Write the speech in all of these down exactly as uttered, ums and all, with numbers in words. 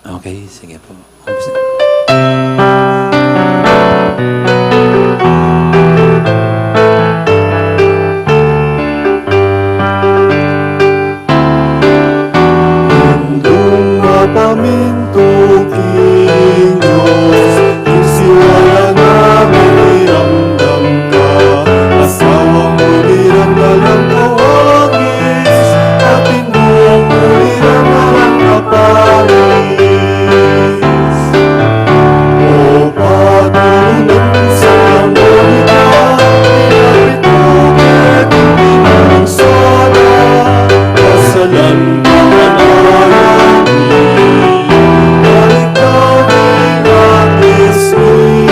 Okay, sige po. Umpisa. Indung mapamintu king Dios, ing siwala na miriramdam ka, asawa mu dirang alang kawangis, ating buang mu dirang alang kapanis. O Patru nang Santa Monica, ilapit mu keting pinungsada, pasalan ka man alang mi, balik ka king atis mi.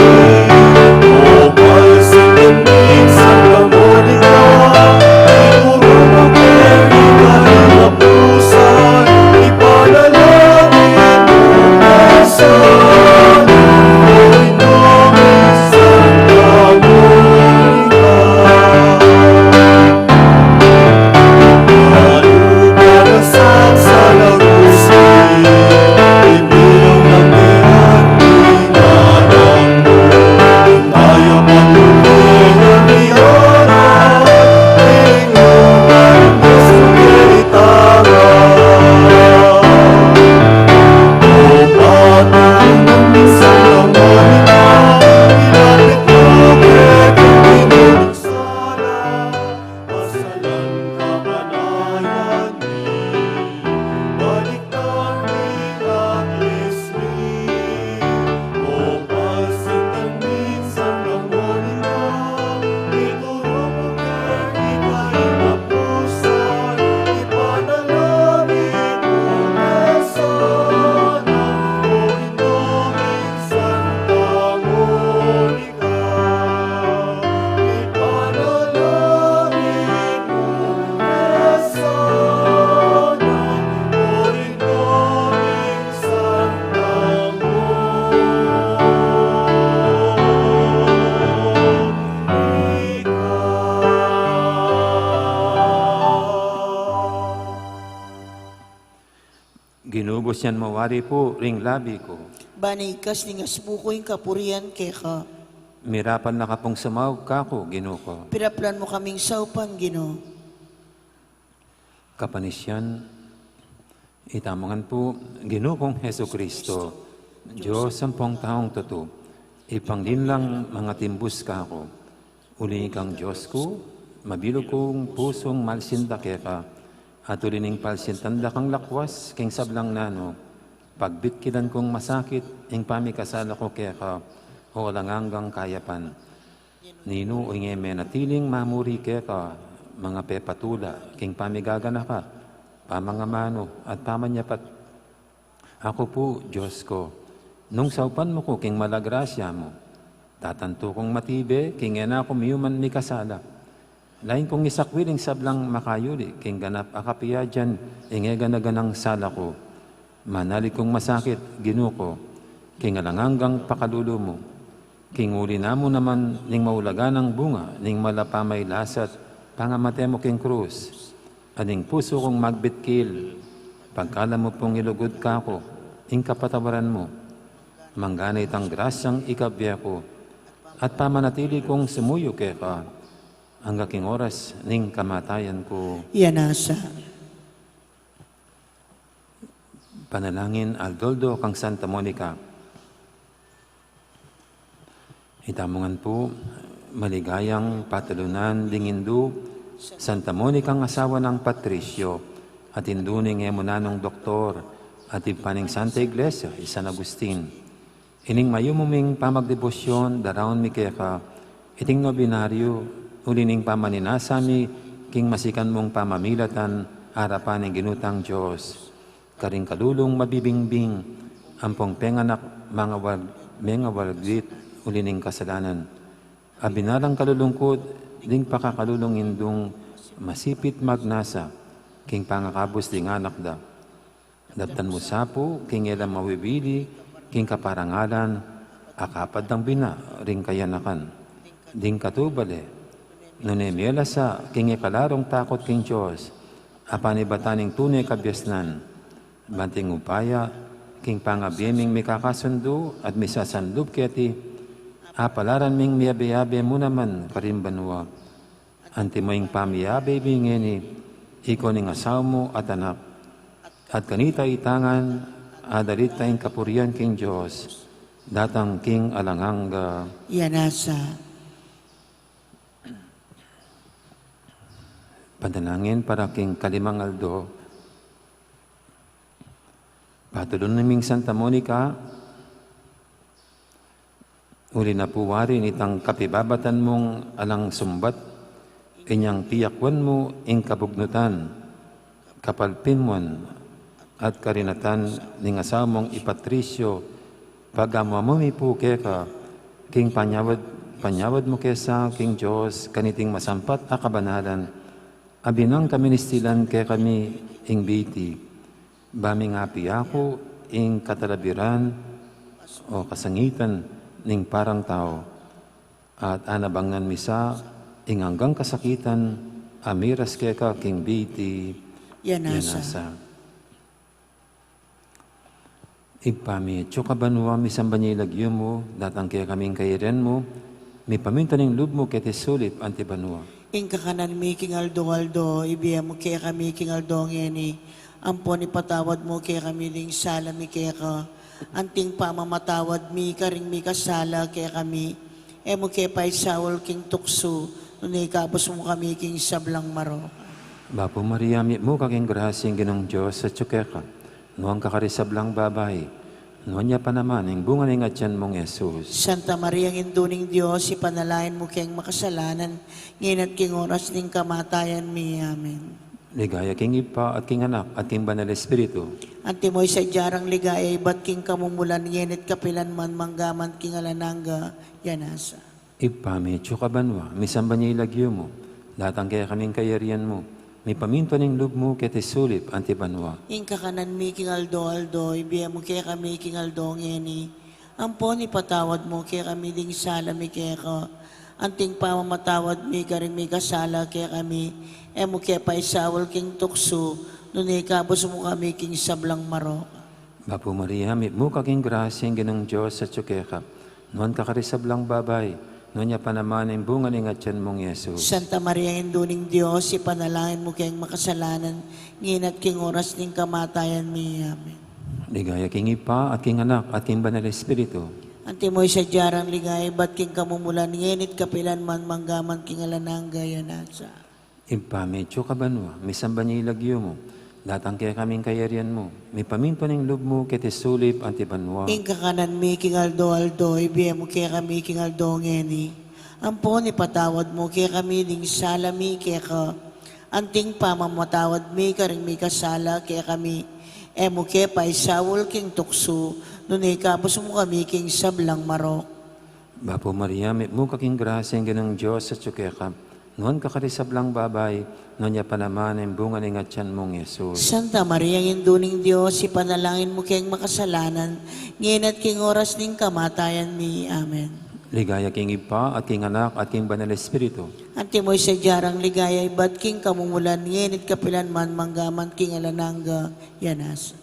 O Palsitan ning Santa Monica, ituru mu kekami ing apusan, ipanalangin mu kami. Ginu, bus yan mawari pu ring labi ku. Ban ikas ning asbu ku ing kapurian keka. Mirapan na ka pung sumaup kaku, Ginu ku. Piraplan mu kaming saupan, Ginu. Kapanisyan, itamu ngan pu, Ginu kung Jesucristo, Dios ampong taung tutu, ipanglinlang mangatimbus kaku. Uli kang Dios ku, mabilug kung pusung malsinta keka, at uli ning palsintan da kang lakwas king sablang nanu, pagbitkilan kung masakit ing pamikasala ku keka, o alang anggang kayapan. Ninu ing e menatiling mamuri keka, mangapepatula king pamigaganaka, pamangamanu, at pamanyapat? Aku pu, Dios ku, nung saupan mu ku king mala grasya mu, tatantu kung matibe king e na ku miyuman mikasala. Lain kung isakwil ing sablang makayuli king ganap a kapiajan ing e gana-ganang sala ku. Manalig kung masakit, Ginu ku, king alang anggang pakalulu mu. King uli na mu naman ning maulagang bunga ning mala a pamailasa't pangamate mu king krus, at ing pusu kung magbitkil, pagkalam mu pung ilugud kaku ing kapatawaran mu. Manggana itang grasyang ikabie ku, at pamanatili kung sumuyu keka angga king oras ning kamatayan ku. Iya nasa. Panalangin aldo-aldo kang Santa Monica. Itamu ngan pu, maligayang patalunan ding indu, Santa Monica, asawa nang Patricio, at indu ning e mu nanung doktor, at ibpa ning Santa Iglesia i San Agustin. Ining mayumu ming pamagdebosyon daraun mi keka, iting nobenaryo, uli ning pamaninasa mi king masikan mung pamamilatan arapan ning Ginu tang Dios. Karing kalulung mabibingbing, ampong penganak mangawal-, mengawalgit uli ning kasalanan. Abinalang kalulungkut ding pakakalulung indung masipit magnasa king pangakabus ding anak da. Daptan mu sa pu king e la mawiwili king kaparangalan a kapad dang bina ring kayanakan. Ding katubale, nune mie la sa king e kalarung takut king Dios, a panibatan ning tune kabiasnan. Banting upaya, king pangabie ming mikakasundu at misasanlub keti, apalaran ming miyabe-yabe mu naman karing banua. Antimo ing pamiyabe mi ngeni, ika ning asawa mu at anak. At kanita itangan, adalit ta ing kapurian king Dios, datang king alang angga. Yanasa. Panalangin para king kalimang aldo. Patulun ming Santa Monica, uli na pu wari nitang kapibabatan mung alang sumbat, inyang piyakwan mu ing kabugnutan, kapalpimuan, at karinatan ning asawa mung i Patricio, pagamu-amu mi pu keka, king panyawad, panyawad mu kesa king Dios, kaniting masampat a kabanalan, abinang kaministilan kekami ing bie ti, ba ming apiaku ing katalabiran o kasangitan ning parang tau, at anabangnan mi sa ing anggang kasakitan a miras keka king bie ti. Yanasa. Yanasa. Ibpa mi, atsu ka banua, misamban ya ing lagyu mu, datang kekami ing kayarian mu, mipamintuan ing lub mu keti sulip anti banua. Ing kakanan mi king aldo-aldo, ibie mu kekami king aldo ngeni, ampon ipatawad mu kekami ding sala mi keka, anting pamamatawad mi karing mikasala kekami, e mu ke paisaul king tuksu, nune ikabus mu kami king sablang marok. Bapu Maria, mitmu ka king grasya, ing Ginung Dios atsu keka. Nuan ka karing sablang babai, nuan ya pa naman ing bunga ning atian mung Jesus. Santa Maria, Indu ning Dios, ipanalangin mu keng makasalanan, ngeni at king oras ning kamatayan mi. Amen. Ligaya king Ibpa, at king Anak, at king Banal Espiritu. Antimo ing sadya rang ligaya ibat king kamumulan, ngeni at kapilan man, mangga man king alang angga. Yanasa. Ibpa mi, atsu ka banua, misamban ya ing lagyu mu, datang kekami ing kayarian mu, mipamintuan ing lub mu keti sulip anti banua. Ing kakanan mi king aldo-aldo, ibie mu kekami king aldo ngeni, ampon ipatawad mu kekami ding sala mi keka, anting pamamatawad mi karing mikasala kekami, e mu ke paisaul king tuksu, nune ikabus mu kami king sablang marok. Bapu Maria, mitmu ka king grasya, ing Ginung Dios atsu keka. Nuan ka karing sablang babai, nuan ya pa naman ing bunga ning atian mung Jesus. Santa Maria, Indu ning Dios, ipanalangin mu keng makasalanan, ngeni at king oras ning kamatayan mi. Amen. Ligaya king Ibpa, at king Anak, at king Banal Espiritu. Antimo ing sadya rang ligaya ibat king kamumulan, ngeni at kapilan man, mangga man king alang angga. Yanasa. Ibpa mi, atsu ka banua, misamban ya ing lagyu mu, datang kekami ing kayarian mu, mipamintuan ing lub mu keti sulip anti banua. Ing kakanan mi king aldo-aldo, ibie mu kekami king aldo ngeni, ampon ipatawad mu kekami ding sala mi keka, anting pamamatawad mi karing mikasala kekami, e mu ke paisaul king tuksu, nune ikabus mu kami king sablang marok. Bapu Maria, mitmu ka king grasya, ing Ginung Dios atsu keka. Nuan ka karing sablang babai, nuan ya pa naman ing bunga ning atian mung Jesus. Santa Maria, Indu ning Dios, ipanalangin mu keng makasalanan, ngeni at king oras ning kamatayan mi. Amen. Ligaya king Ibpa, at king Anak, at king Banal Espiritu. Antimo ing sadya rang ligaya ibat king kamumulan, ngeni at kapilan man, mangga man king alang angga. Yanasa.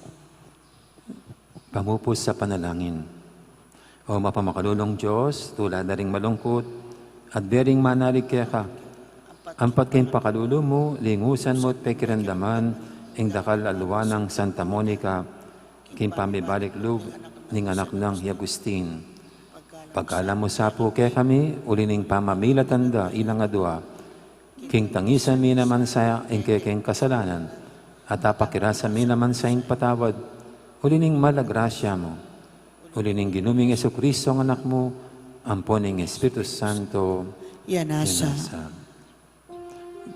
Pamupus a panalangin. O mapamakalulung Dios, tula da ring malungkut at bie ring manalig keka, ampat king pakalulu mu, lingusan mu at pekiramdaman ing dakal a lua nang Santa Monica king pamibalik lub ning anak nang i Agustin. Pagkalam mu sa pu kekami, uli ning pamamilatan da ilang adua, king tangisan mi naman sa ing kekeng kasalanan, at apakirasan mi naman sa ing patawad, uli ning mal a grasya mu, uli ning Ginu ming Jesucristo a Anak mu, ampo ning Espiritu Santo. Yanasa. Yanasa.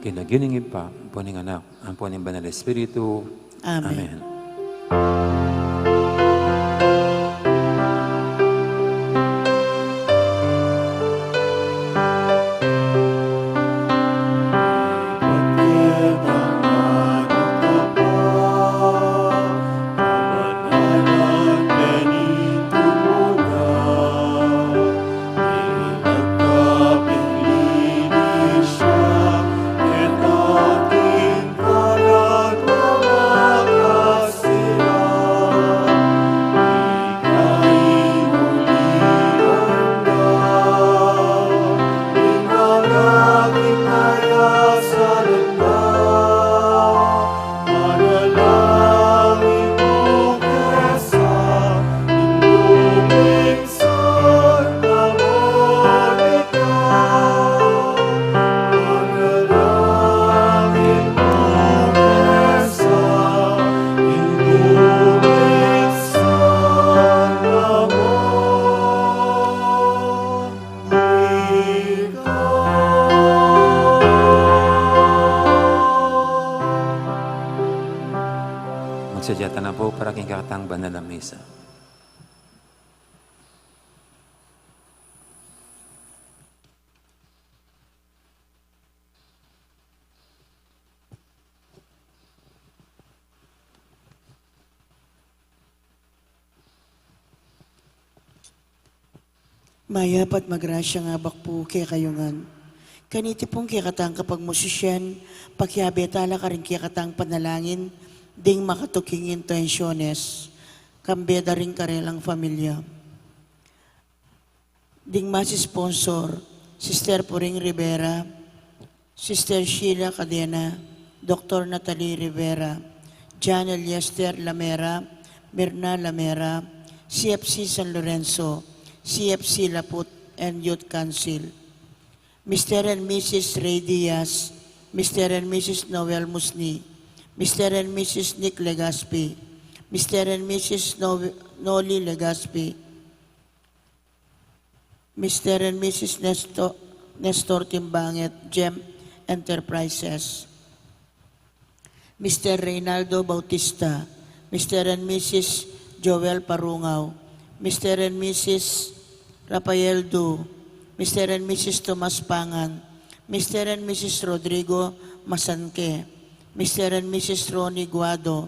King lagyu ning Ibpa, ampo ning Anak, ampo ning Banal Espiritu. Amen. Amen. Sadya ta na pu para king kekatang banal a misa. Mayap at magrasyang abak pu kekayu ngan. Kaniti pung kekatang kapagmusisian, pakiabe tala karing kekatang panalangin ding makatuking intensiones, kambe da ring karelang familia. Ding mas sponsor, Sister Puring Rivera, Sister Sheila Cadena, Doktor Natalie Rivera, John Eliester Lamera, Mirna Lamera, C F C San Lorenzo, C F C Laput and Youth Council. Mister and Missus Ray Diaz, Mister and Missus Noel Musni, Mister and Missus Nick Legaspi, Mister and Missus No-, Noli Legaspi, Mister and Missus Nesto-, Nestor Timbanget, Gem Enterprises, Mister Reynaldo Bautista, Mister and Missus Joel Parungaw, Mister and Missus Rafael Du, Mister and Missus Tomas Pangan, Mister and Missus Rodrigo Masanque, Mister and Missus Ronnie Guado,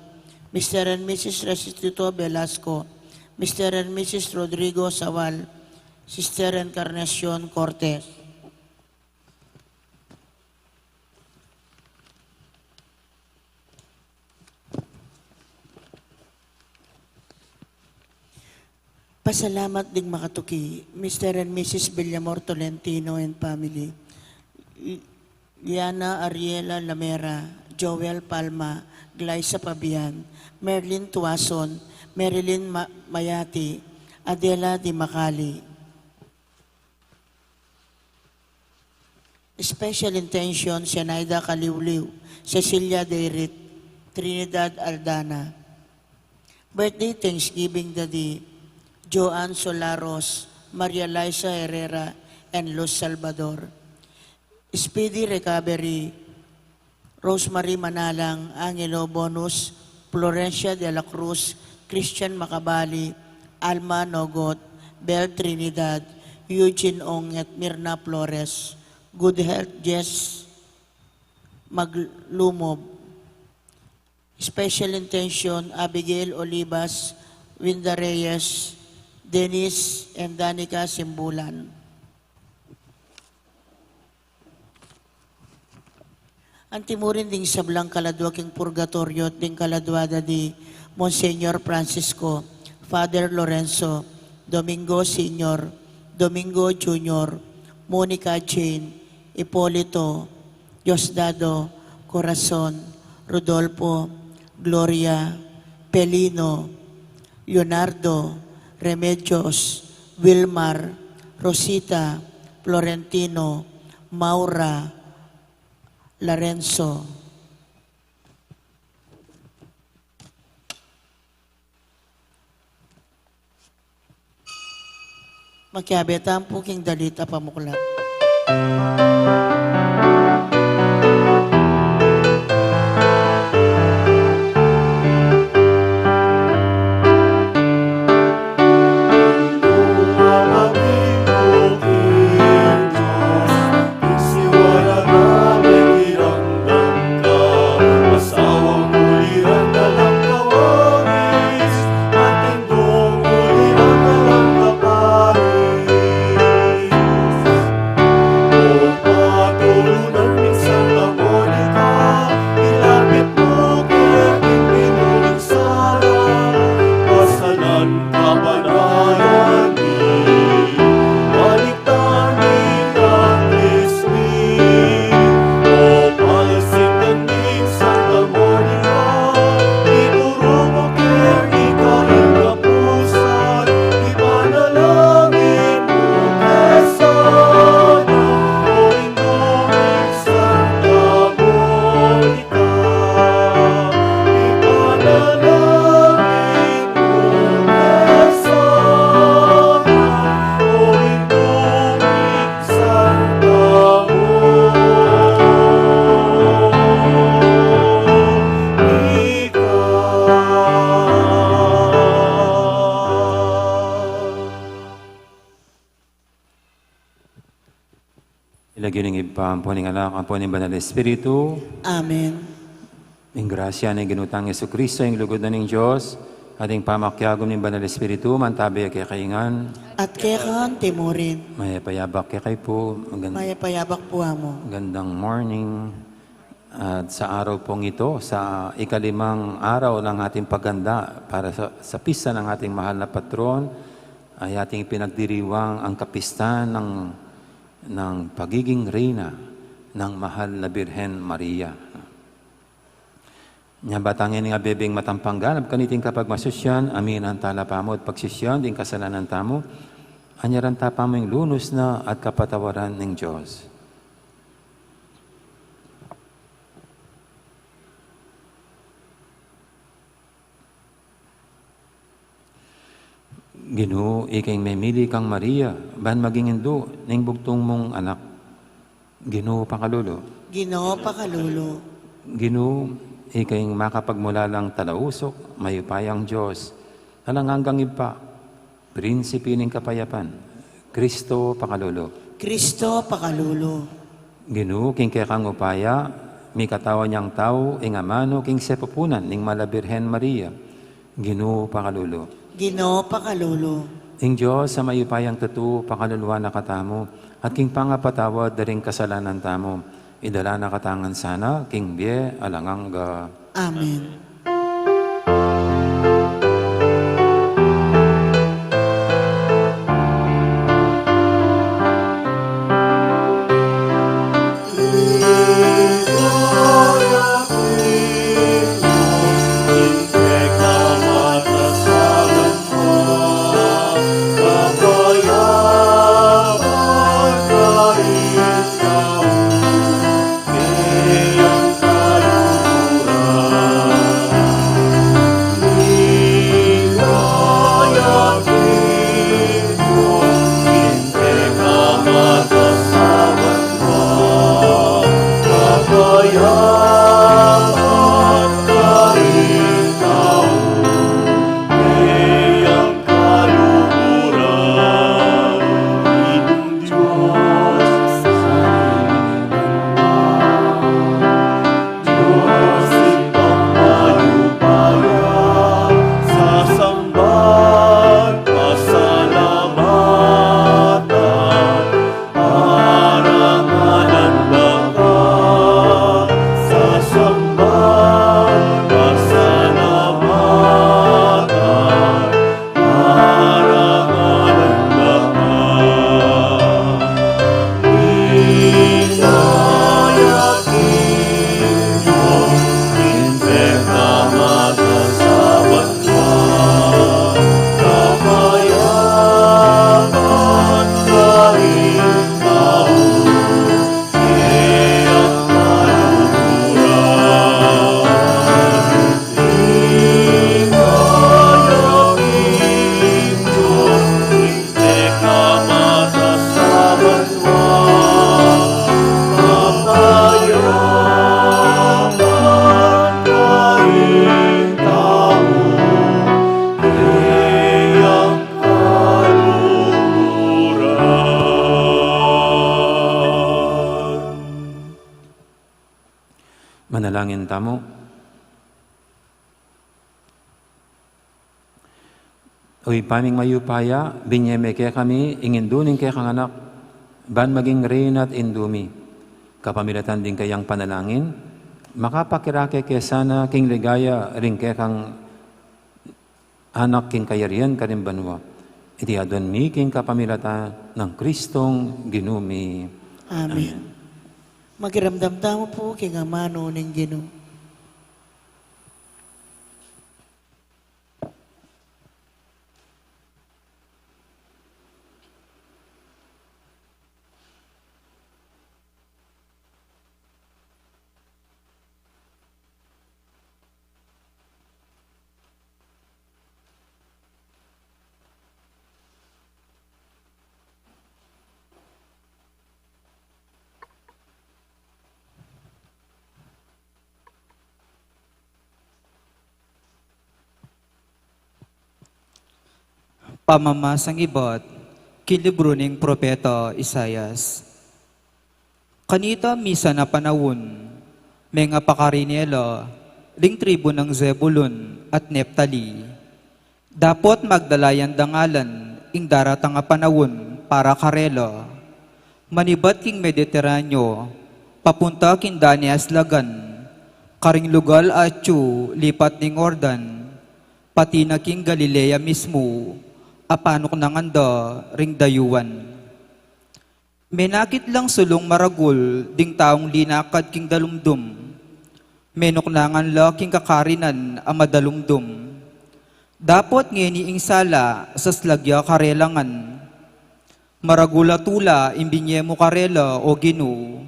Mister and Missus Restituto Velasco, Mister and Missus Rodrigo Sawal, Sister Encarnacion Cortez. Pasalamat ding makatuki, Mister and Missus Villamor Tolentino and family, Li-, Liana Ariela Lamera, Joel Palma, Glyza Pabian, Merlin Tuason, Marilyn Ma-, Mayati, Adela Di Macali. Special intention, Zenaida Caliuliu, Cecilia Deirit, Trinidad Aldana. Birthday Thanksgiving da di Joan Solaros, Maria Liza Herrera, and Luz Salvador. Speedy recovery, Rosemary Manalang, Angelo Bonus, Florencia de la Cruz, Christian Macabali, Alma Nogot, Bel Trinidad, Eugene Ong at Mirna Flores. Good health, Jess Maglumob. Special intention, Abigail Olivas, Winda Reyes, Dennis and Danica Simbulan. Antimurin ding sablang kaladua king purgatoryo at ding kaladua da di Monsignor Francisco, Father Lorenzo, Domingo Senior, Domingo Junior, Monica Jane, Hipolito, Diosdado, Corazon, Rodolfo, Gloria, Pelino, Leonardo, Remedios, Wilmar, Rosita, Florentino, Maura, Lorenzo. Makiabe tamu pu king dalit a pamuklat. King lagyu ning Ibpa, ampo ning Anak, ampo ning Banal Espiritu. Amen. Ing grasya ning Ginu tang Jesucristo, ing lugud na ning Dios, at ing pamakiagum ning Banal Espiritu, mantabi ya kekayu ngan. At keka naman murin. Mayap a yabak kekayu pu. Magan- Mayap a yabak pu, Among. Magandang morning. At sa araw pong ito, sa ikalimang araw ng ating paghanda para sa, sa pista ng ating mahal na patron, ay ating pinagdiriwang ang kapistahan ng, ng pagiging reyna ng mahal na Birhen Maria. Nya ba tang ing abebeng matampang ganap kaniting kapagmasusyan, aminan tala pa mu at pagsisyan ding kasalanan tamu, anyaran ta pa mu ing lunus na at kapatawaran ning Dios. Ginu, ika ing memili kang Maria, ban maging indu ning bugtung mung anak. Ginu, pakalulu. Ginu, pakalulu. Ginu, ika ing makapagmulalang talausuk, mayupayang Dios, alang anggang Ibpa, Prinsipe ning kapayapan. Kristo, pakalulu. Kristo, pakalulu. Ginu, king kekang upaya, mikatawan yang tau ing amanu king sepupunan ning Mahal a Birhen Maria. Ginu, pakalulu. Ginu, pakalulu. Ing Dios a mayupayang tutu, pakaluluan na katamu, at king pangapatawad da ring kasalanan tamu, idala na katamu ngan sana king bie alang angga. Amen. Manalangin tamu. O Ibpa ming mayupaya, binye me kekami ing indu ning kekang anak, ban maging reyna at indu mi. Kapamilatan ding kayang panalangin, makapakirake ke sana king ligaya ring kekang anak king kayarian karin banua. Iti aduan mi king kapamilatan nang Kristong Ginu mi. Amen. Amen. Makiramdam tamu pu king amanu ning Ginu. Pamamasang ibat king libru ning propeta Isaias. Kanita misan a panaun, mengapakari ne la ring tribu nang Zebulun at Neftali. Dapot magdala yang dangalan ing daratang a panaun para karela. Manibat king Mediterraneo, papunta king Daneas lagan, karing lugal a atyu lipat ning Jordan, pati na king Galilea mismu, a panuknangan da ring dayuan. Menakit lang sulung maragul ding taung linakad king dalumdum. Menuknangan la king kakarinan a madalumdum. Dapot ngeni ing sala saslag ya karela ngan. Maragul a tula ing binye mu karela, O Ginu.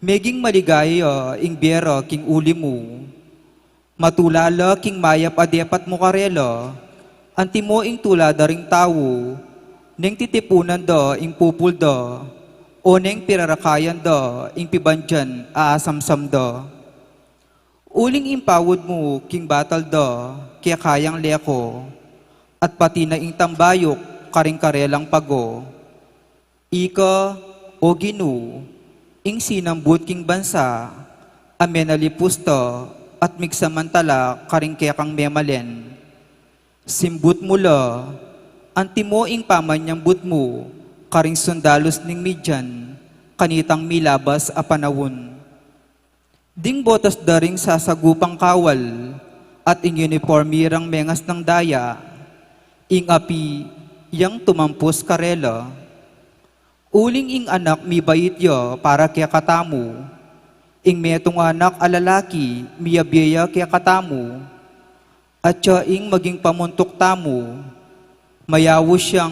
Meging maligaya ing bie ra king uli mu. Matula la king mayap a depat mu karela, antimo ing tula da ring tau, neng titipunan da ing pupul da, o neng pirarakayan da ing pibandian a asamsam da. Uling ing paud mu king batal da, keka yang leko, at pati na ing tambayuk karing karelang pago. Ika, O Ginu, ing sinambut king bansa, a menalipus ta at migsamantala karing kekang memalen. Simbut mu la, antimo ing pamanyambut mu karing sundalus ning Midian, kanitang milabas a panaun. Ding botas da ring sasagupang kawal, at ing uniporme rang mengasnang daya, ing api yang tumampus karela. Uling ing anak mibait ya para kekatamu, ing metung a anak a lalaki miyabie ya kekatamu, Atya ing maging pamuntuk tamu, mayaus yang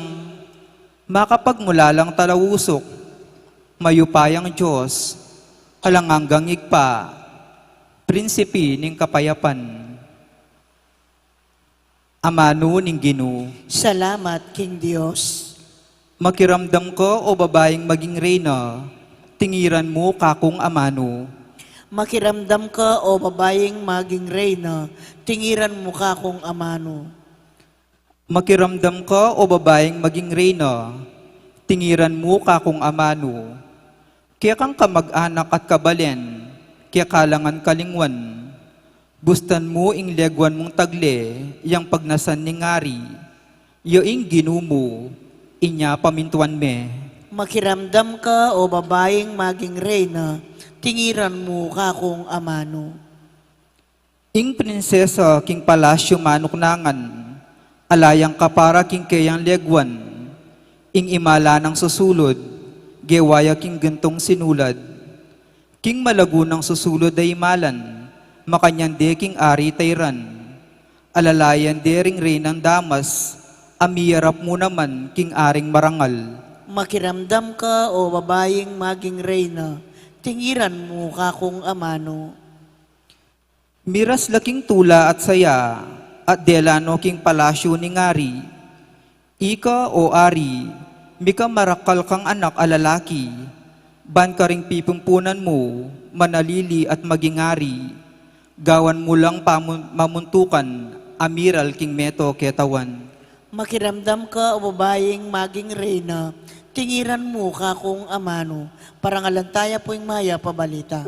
makapagmulalang talausuk, mayupayang Dios, alang anggang Ibpa, Prinsipe ning kapayapan. Amanu ning Ginu. Salamat king Dios. Makiramdam ka, o babaing maging reyna, tingiran mu kakung amanu. Makiramdam ka, o babaing maging reyna, tingiran mu kakung amanu. Makiramdam ka, o babaing maging reyna, tingiran mu kakung amanu. Kekang kamag-anak at kabalen, kekalangan kalingwan, bustan mu ing leguan mung tagle, yang pagnasan ning ari, ya ing Ginu mu, inya pamintuan me. Makiramdam ka, o babaing maging reyna, tingiran mu kakung amanu. Ing prinsesa king palasyu manuknangan, ala yang kapara king keyang leguan, ing imala nang susulud, gewa ya king gintung sinulad. King malagu nang susulud a imalan, makanyan de king ari tairan. Alalayan de ring reynang damas, a miyarap mu naman king aring marangal. Makiramdam ka, o babaing maging reyna, tingiran mu kakung amanu. Miras la king tula at saya, at dela no king palasyu ning ari. Ika, o ari, mika marakal kang anak a lalaki, ban karing pipumpunan mu, manalili at maging ari, gawan mu lang pamun-, mamuntukan, a miral king meto ketawan. Makiramdam ka, o babaing maging reyna, tingiran mu kakung amanu. Parangalan taya pu ing mayap a balita.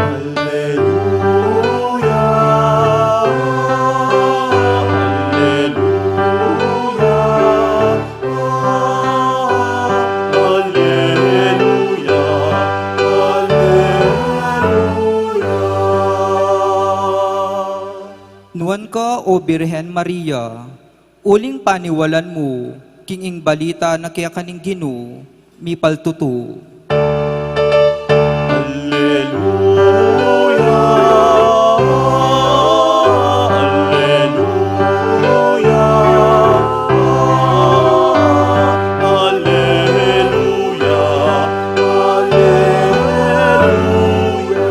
Alleluia, alleluia, alleluia, alleluia. Nuan ka, o Birhen Maria, uling paniwalan mu, king ing balita na keka ning Ginu, mipaltutu. Alleluia, alleluia, alleluia, alleluia.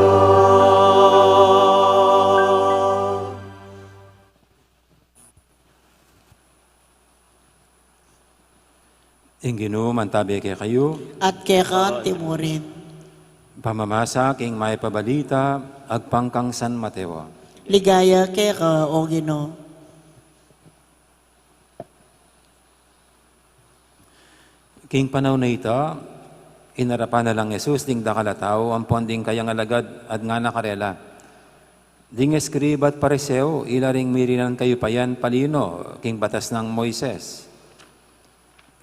Ing Ginu mantabe kekayu. At keka antimurin. Pamamasa king mayap a balita agpang kang San Mateo. Ligaya keka, o Ginu. King panaun a ita, inarapan na lang Jesus ding dakal a tau ampon ding kayang alagad at ngana karela, "Ding eskriba at Pariseo, ila ring mirinan kayu pa yan palino king batas nang Moises.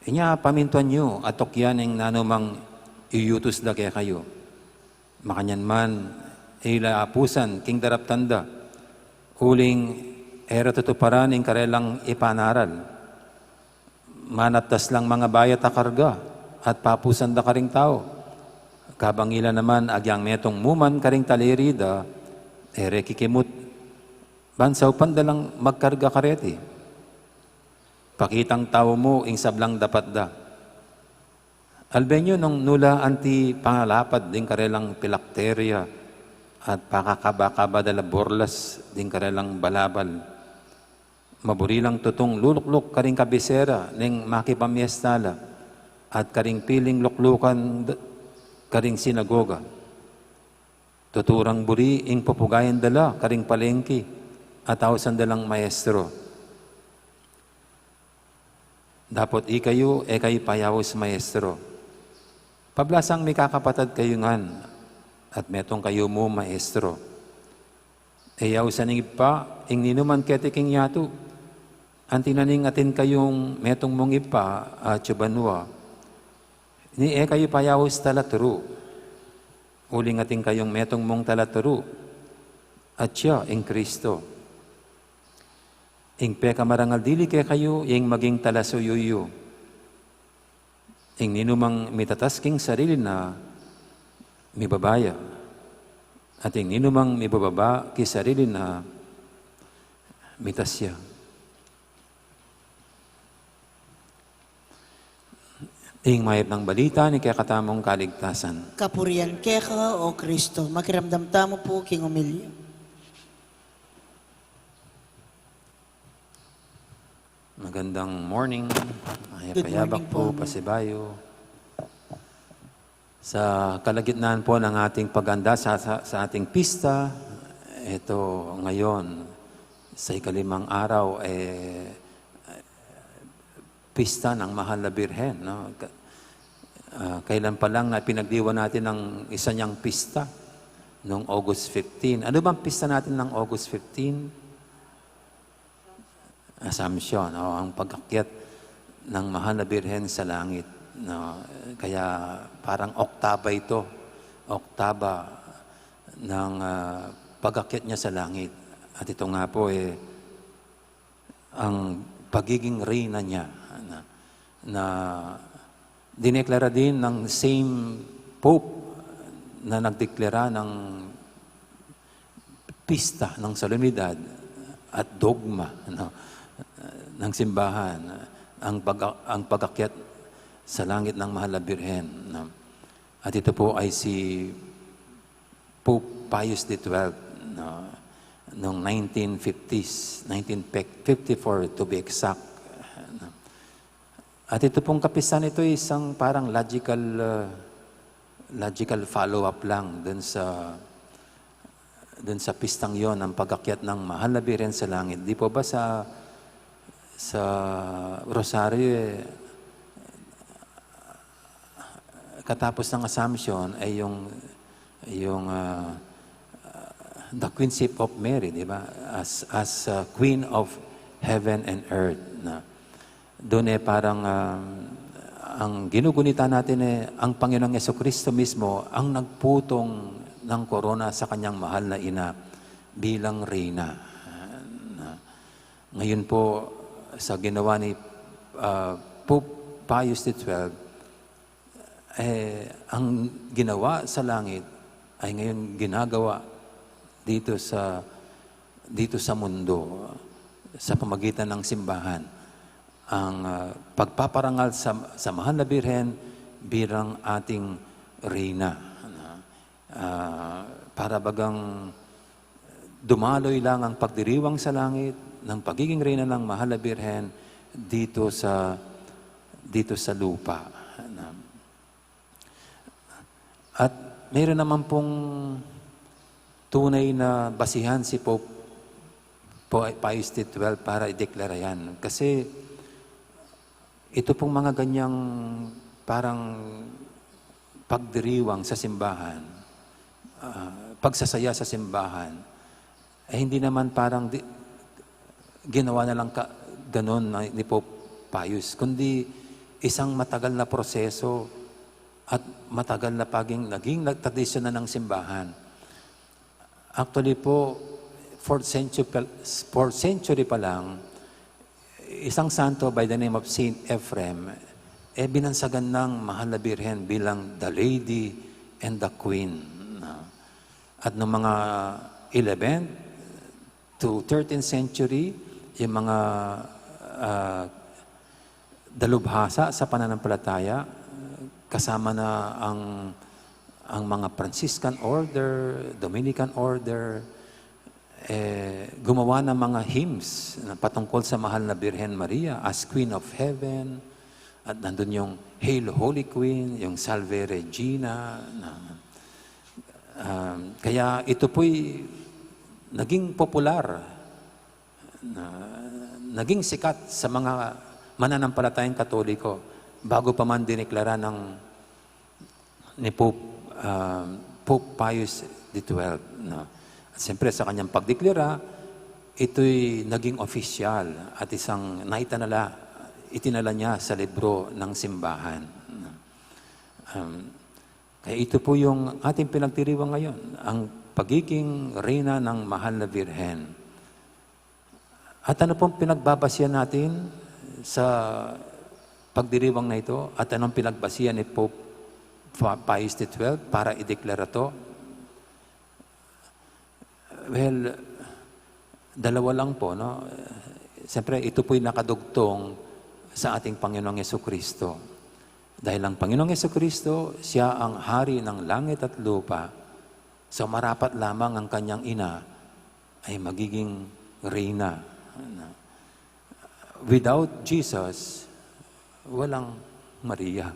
Inya pamintuan yu at tukyan ing nanumang iyutus da kekayu. Makanyan man, e ila apusan king daraptan da, uling e ra tutuparan ing karelang ipanaral. Manaptas lang mangabayat a karga at papusan da karing tau. Kabang ila naman agyang metung mu man karing taliri da, e re kikimut, ban saupan da lang magkarga kareti. Pakitang tau mu ing sablang dapat da." Alben yu nung nu la anti pangalapad ding karelang pilakteria at pakakaba-kaba da la burlas ding karelang balabal. Maburi lang tutung lulukluk karing kabisera ning makipamiesta la at karing piling luklukan d-, karing sinagoga. Tutu rang buri ing pupugayan da la karing palengki at ausan da lang maestro. Dapot ikayu, e kayu payaus maestro. Pablasang mikakapatad kayu ngan, at metung kayu mu maestro. E yausan ning ibpa ing ninuman keti king yatu, anti na ning atin kayung metung mung ibpa atyu banua. Ni e kayu payaus talaturu, uling atin kayung metung mung talaturu, at siya ing Kristo. Ing pekamarangal dili kekayu, ing maging talasuyu yu. Ing ninumang mitatas king sarili na, mibaba ya. At ing ninumang mibababa ki sarili na, mitas ya. Ing mayap nang balita ning kekatamung kaligtasan. Kapurian keka, O Kristo. Makiramdam tamu pu king omilya. Magandang morning. Mayap a yabak pu, pasibayu. Sa kalagitnaan po ng ating paghanda sa, sa, sa ating pista, ito ngayon, sa ikalimang araw, eh, pista ng Mahal na Birhen, no? Ka-, ah, kailan pa lang na pinagdiwang natin ang isa niyang pista, nung August fifteen. Ano bang pista natin ng August fifteen? Assumption, o ang pag-akyat ng Mahal na Birhen sa langit, no? Kaya parang oktaba ito, oktaba ng, ah, pag-akyat niya sa langit. At ito nga po, eh, ang pagiging reyna niya, na, na dineklara din ng same Pope na nagdeklara ng pista, ng solemnidad at dogma, no, ng simbahan, ang pag-, ang pag-akyat sa langit ng Mahal na Birhen, no? At ito po ay si Pope Pius the twelfth, no, noong nineteen fifties, nineteen fifty-four to be exact, no. At ito pong kapistahan, ito ay isang parang logical, uh, logical follow-up lang dun sa, dun sa pistang yon, ang pag-akyat ng Mahal na Birhen sa langit. Di po ba sa, sa Rosario, eh, katapos ng Assumption ay yung, yung, ah, ah, the Queenship of Mary, di ba? As, as, ah, Queen of Heaven and Earth, na doon, eh, parang, ah, ang ginugunita natin, eh, ang Panginoong Yesu Kristo mismo ang nagputong ng korona sa kanyang mahal na ina bilang reyna. Na, ngayon po, sa ginawa ni, ah, Pope Pius the twelfth, eh, ang ginawa sa langit ay ngayon ginagawa dito sa, dito sa mundo, sa pamagitan ng simbahan. Ang, ah, pagpaparangal sa, sa Mahal na Birhen bilang ating reyna, ano? Ah, para bagang dumaloy lang ang pagdiriwang sa langit ng pagiging reyna ng Mahal na Birhen dito sa, dito sa lupa. At meron naman pong tunay na basihan si Pope Pi-, Pius the twelfth para ideklara yan. Kasi ito pong mga ganyang parang pagdiriwang sa simbahan, ah, pagsasaya sa simbahan, eh, hindi naman parang di, ginawa na lang ka, ganun na ni Pope Pius, kundi isang matagal na proseso at matagal na paging naging nag-, tradisyon na ng simbahan. Actually po, fourth century pa, fourth century pa lang, isang santo by the name of Saint Ephrem, eh, binansagan ng Mahal na Birhen bilang the Lady and the Queen. No? At noong mga eleventh to thirteenth century, yung mga, ah, dalubhasa sa pananampalataya, kasama na ang, ang mga Franciscan Order, Dominican Order, eh, gumawa ng mga hymns na patungkol sa Mahal na Birhen Maria as Queen of Heaven, at nandun yung Hail Holy Queen, yung Salve Regina. Na, um, kaya ito po'y naging popular, na, naging sikat sa mga mananampalatayang Katoliko bago pa man dineklara ng, ni Pope, ah, Pope Pius the twelfth, no? At siyempre, sa kanyang pagdeklara, ito'y naging opisyal at isang naitanala, itinala niya sa libro ng simbahan, no? Um, kaya ito po yung ating pinagdiriwang ngayon, ang pagiging reyna ng Mahal na Birhen. At ano pong pinagbabasihan natin sa pagdiriwang na ito? At anong pinagbasihan ni Pope Fa-, Pius the twelfth para ideklara to? Well, dalawa lang po, no? Siyempre, ito po'y nakadugtong sa ating Panginoong Yesukristo. Dahil ang Panginoong Yesukristo, siya ang hari ng langit at lupa. So, marapat lamang ang kanyang ina ay magiging reyna. Without Jesus, walang Maria.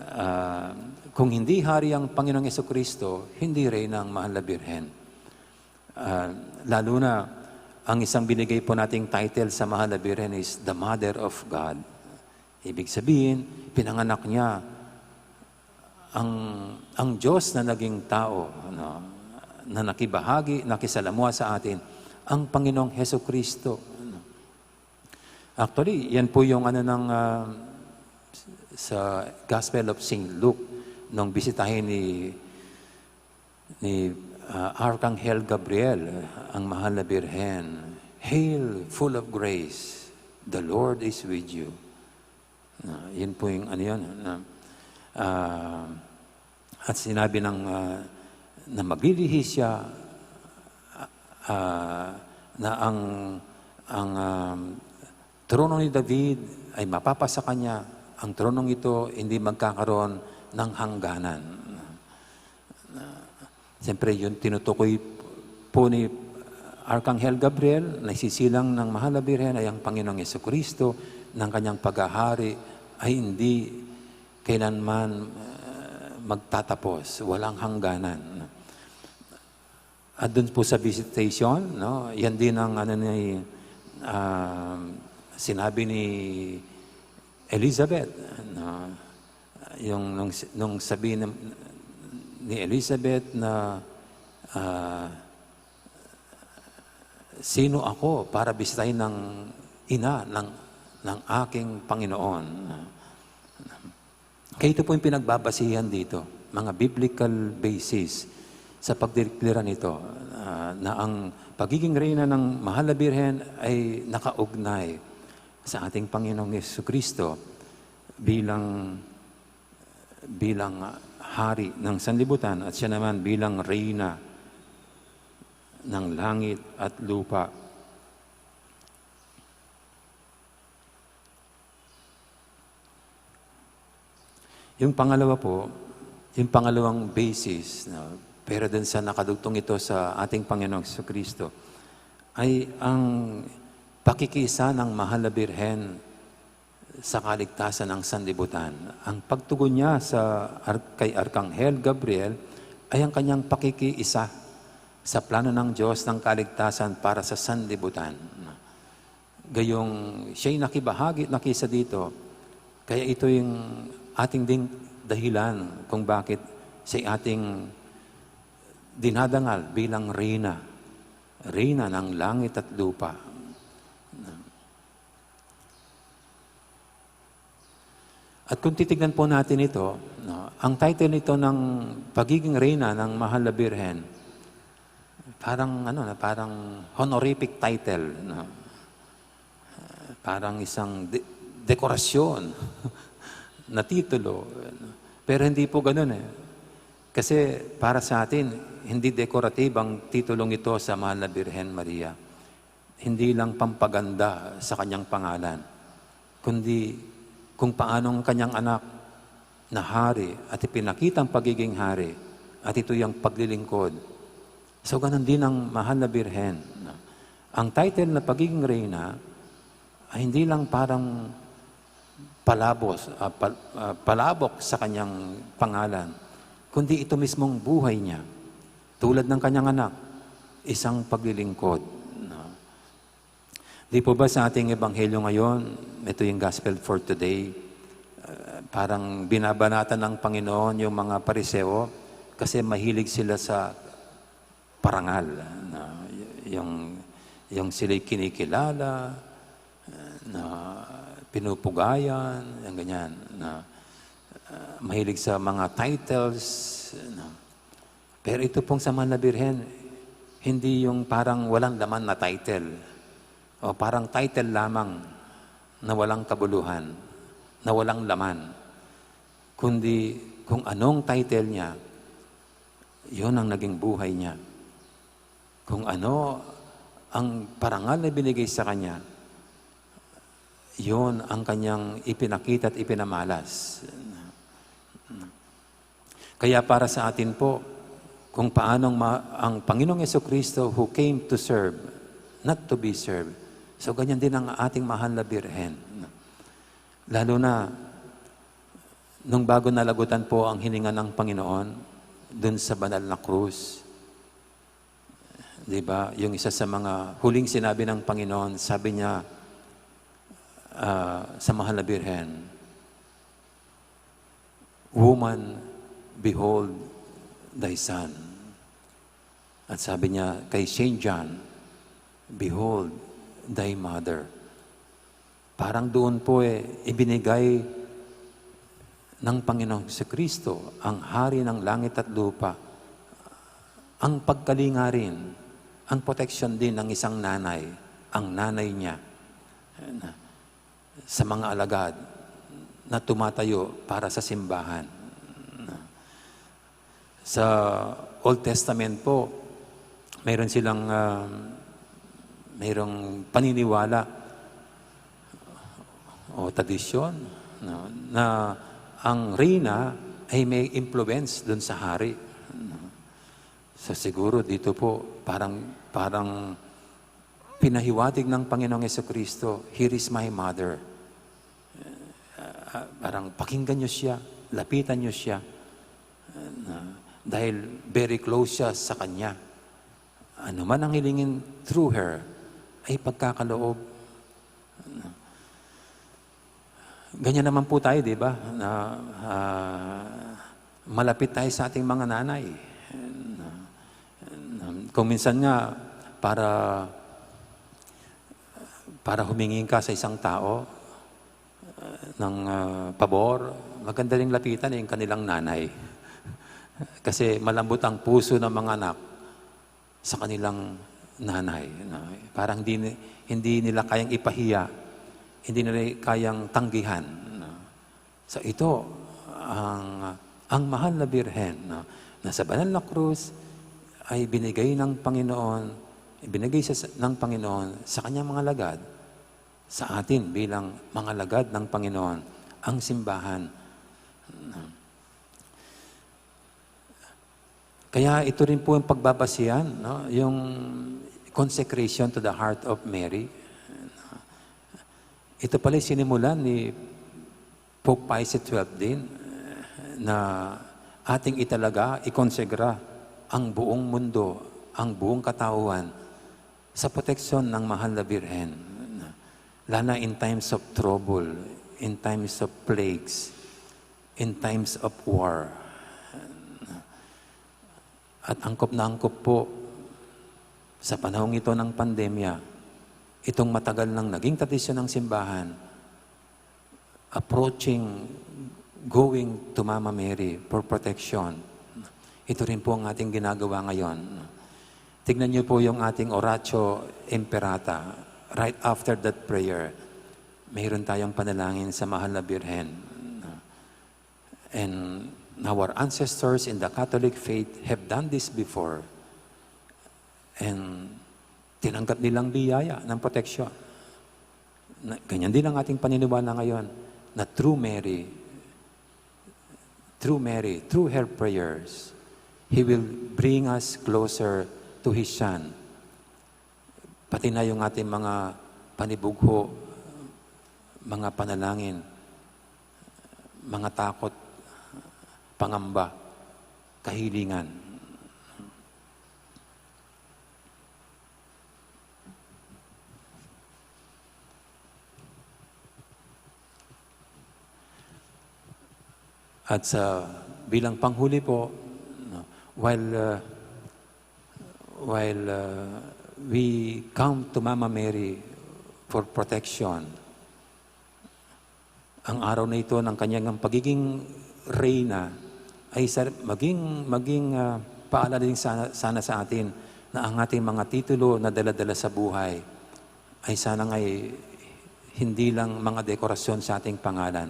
Ah, kung hindi hari ang Panginoong Yesukristo, hindi reyna ang Mahal na Birhen. Ah, lalo na, ang isang binigay po nating title sa Mahal na Birhen is the Mother of God. Ibig sabihin, pinanganak niya ang, ang Diyos na naging tao, ano, na nakibahagi, nakisalamuha sa atin, ang Panginoong Heso Kristo, ano. Actually, yan po yung ano ng, ah, sa Gospel of Saint Luke, nung bisitahin ni, ni, ah, Arkanghel Gabriel ang mahal na Birhen, "Hail, full of grace, the Lord is with you." Ah, yun po yung ano yun, na, ah, at sinabi ng, ah, na maglilihi siya, ah, na ang, ang, ah, trono ni David ay mapapa sa kanya, ang tronong ito hindi magkakaroon ng hangganan. Siyempre, yun tinutukoy po ni Arkanghel Gabriel na isisilang ng mahal na Birhen ay ang Panginoong Yesukristo, ng kanyang paghahari ay hindi kailanman, ah, magtatapos, walang hangganan. At dun po sa visitation, no, yan din ang ano ni, ah, sinabi ni Elizabeth, no, yung nung, nung sabi ni, ni Elizabeth na, ah, "Sino ako para bisitahin ng ina ng, ng aking Panginoon?" Kaya ito po yung pinagbabasihan dito, mga biblical basis sa pagdeklara nito, ah, na ang pagiging reyna ng mahal na Birhen ay nakaugnay sa ating Panginoong Yesukristo bilang, bilang hari ng sanlibutan at siya naman bilang reyna ng langit at lupa. Yung pangalawa po, yung pangalawang basis, no, pero dun sa nakadugtong ito sa ating Panginoong Kristo, ay ang pakikiisa ng mahal na Birhen sa kaligtasan ng sanlibutan. Ang pagtugon niya sa Ar-, kay Arkanghel Gabriel ay ang kanyang pakikiisa sa plano ng Diyos ng kaligtasan para sa sanlibutan. Gayong siya'y nakibahagi, nakisa dito, kaya ito yung atin ding dahilan kung bakit siya ating dinadangal bilang Reyna, Reyna ng langit at lupa. At kung titignan po natin ito, no, ang title nito ng pagiging Reyna ng Mahal na Birhen, parang, ano, na parang honorific title, no? Parang isang de-, dekorasyon na titulo. Pero hindi po ganun eh. Kasi para sa atin, hindi decorative ang titulong ito sa Mahal na Birhen Maria. Hindi lang pampaganda sa kanyang pangalan, kundi kung paanong kanyang anak na hari at ipinakita ang pagiging hari, at ito yung paglilingkod. So, ganun din ang Mahal na Birhen. Ang title na pagiging Reyna ay hindi lang parang palabos, ah, pal-, ah, palabok sa kanyang pangalan, kundi ito mismong buhay niya, tulad ng kanyang anak, isang paglilingkod, no? Di po ba sa ating ebanghelyo ngayon, ito yung gospel for today, ah, parang binabanatan ng Panginoon yung mga Pariseo kasi mahilig sila sa parangal, no? Y-, yung, yung sila'y kinikilala, na pinupugayan, yung ganyan, na, ah, mahilig sa mga titles, no? Pero ito pong sa Mahal na Birhen, hindi yung parang walang laman na title, o parang title lamang na walang kabuluhan, na walang laman, kundi kung anong title niya, yun ang naging buhay niya. Kung ano ang parangal na binigay sa kanya, yun ang kanyang ipinakita at ipinamalas. Kaya para sa atin po, kung paanong ma-, ang Panginoong Yesu Kristo who came to serve, not to be served. So, ganyan din ang ating mahal na Birhen. Lalo na, nung bago nalagutan po ang hininga ng Panginoon dun sa banal na krus, di ba? Yung isa sa mga huling sinabi ng Panginoon, sabi niya, ah, sa mahal na Birhen, "Woman, behold thy son." At sabi niya kay Saint John, "Behold thy mother." Parang doon po, eh, ibinigay ng Panginoong Kristo, ang hari ng langit at lupa, ang pagkalinga rin, ang proteksyon din ng isang nanay, ang nanay niya, sa mga alagad na tumatayo para sa simbahan. Sa Old Testament po, mayroon silang, ah, mayroong paniniwala o tradisyon, no, na ang reyna ay may influence dun sa hari, no. So, siguro dito po, parang, parang pinahiwatig ng Panginoong Yesu Kristo, "Here is my mother." Ah, parang pakinggan niyo siya, lapitan niyo siya. Ah, dahil very close siya sa kanya. Ano man ang hilingin through her, ay pagkakaloob. Ganyan naman po tayo, di ba? Na, ah, malapit tayo sa ating mga nanay. Kung minsan nga, para, para humingi ka sa isang tao, ah, ng, ah, pabor, maganda ring lapitan, eh, yung kanilang nanay. Kasi malambot ang puso ng mga anak sa kanilang nanay, no? Parang hindi ni-, hindi nila kayang ipahiya, hindi nila kayang tanggihan, no? So, ito ang, ang mahal na Birhen, no, na sa banal na krus ay binigay ng Panginoon, binigay sa, ng Panginoon sa kanyang mga alagad, sa atin bilang mga alagad ng Panginoon, ang simbahan. Kaya ito rin po yung pagbabasihan, no? Yung consecration to the heart of Mary. Ito pala yung sinimulan ni Pope Pius the twelfth din, na ating italaga, ikonsegra ang buong mundo, ang buong katauhan sa proteksyon ng mahal na Birhen. Lalo na in times of trouble, in times of plagues, in times of war. At angkop na angkop po, sa panahong ito ng pandemya, itong matagal nang naging tradisyon ng simbahan, approaching, going to Mama Mary for protection. Ito rin po ang ating ginagawa ngayon. Tignan niyo po yung ating Oratio Imperata. Right after that prayer, mayroon tayong panalangin sa Mahal na Birhen. And our ancestors in the Catholic faith have done this before. And tinanggap nilang biyaya ng proteksyon. Na, ganyan din ang ating paniniwala ngayon, na through Mary, through Mary, through her prayers, He will bring us closer to His Son. Pati na yung ating mga panibugho, mga panalangin, mga takot, pangamba, kahilingan. At sa bilang panghuli po, no, while, uh, while, uh, we come to Mama Mary for protection, ang araw na ito ng kanyang pagiging reyna ay sa, maging, maging, ah, paalala din sana, sana sa atin na ang ating mga titulo na dala-dala sa buhay ay sana nga'y hindi lang mga dekorasyon sa ating pangalan,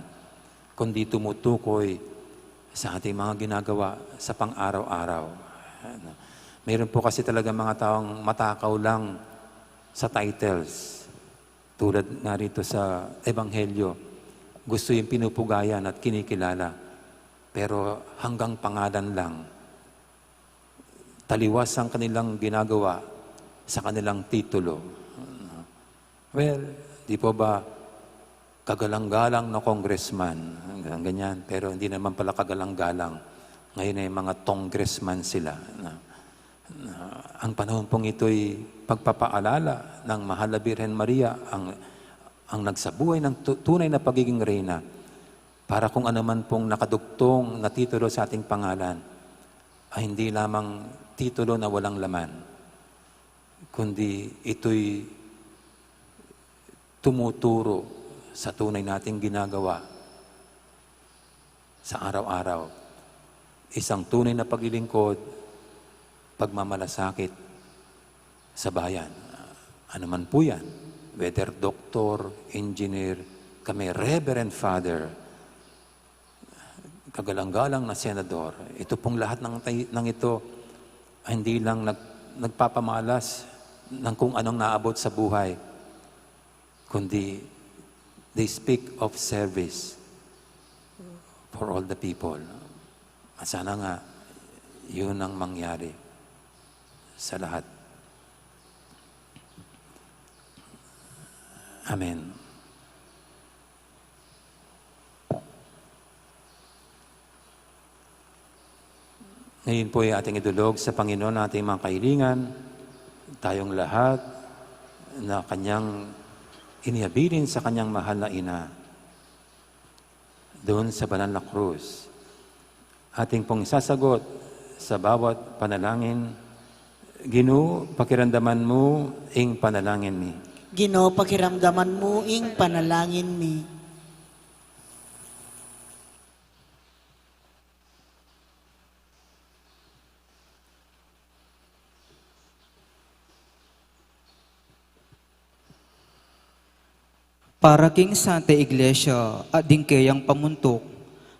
kundi tumutukoy sa ating mga ginagawa sa pang-araw-araw. Ano? Mayroon po kasi talaga mga taong matakaw lang sa titles. Tulad nga rito sa Ebanghelyo, gusto yung pinupugayan at kinikilala, pero hanggang pangalan lang. Taliwas ang kanilang ginagawa sa kanilang titulo. Well, di po ba kagalang-galang na congressman, hanggang ganyan, pero hindi naman pala kagalang-galang. Ngayon ay mga tongressman sila. Na, na, ang panahon pong ito'y pagpapaalala ng Mahal na Birhen Maria, ang, ang nagsabuhay ng tu-, tunay na pagiging reyna, para kung ano man pong nakadugtong na titulo sa ating pangalan, ay hindi lamang titulo na walang laman, kundi ito'y tumuturo sa tunay nating ginagawa sa araw-araw. Isang tunay na paglilingkod, pagmamalasakit sa bayan. Ano man po yan, whether doktor, engineer, kami, Reverend Father, kagalang-galang na senador, ito pong lahat ng, ng ito ay hindi lang nag-, nagpapamalas ng kung anong naabot sa buhay, kundi they speak of service for all the people. At sana nga, yun ang mangyari sa lahat. Amen. Ngayon po ay ating idulog sa Panginoon ating mga kahilingan, tayong lahat na kanyang inihabilin sa kanyang mahal na ina doon sa banal na krus. Ating pong isasagot sa bawat panalangin, "Ginu, pakiramdaman mu ing panalangin mi." Ginu, pakiramdaman mu ing panalangin mi. Para king Santa Iglesia at ding keyang pamuntuk,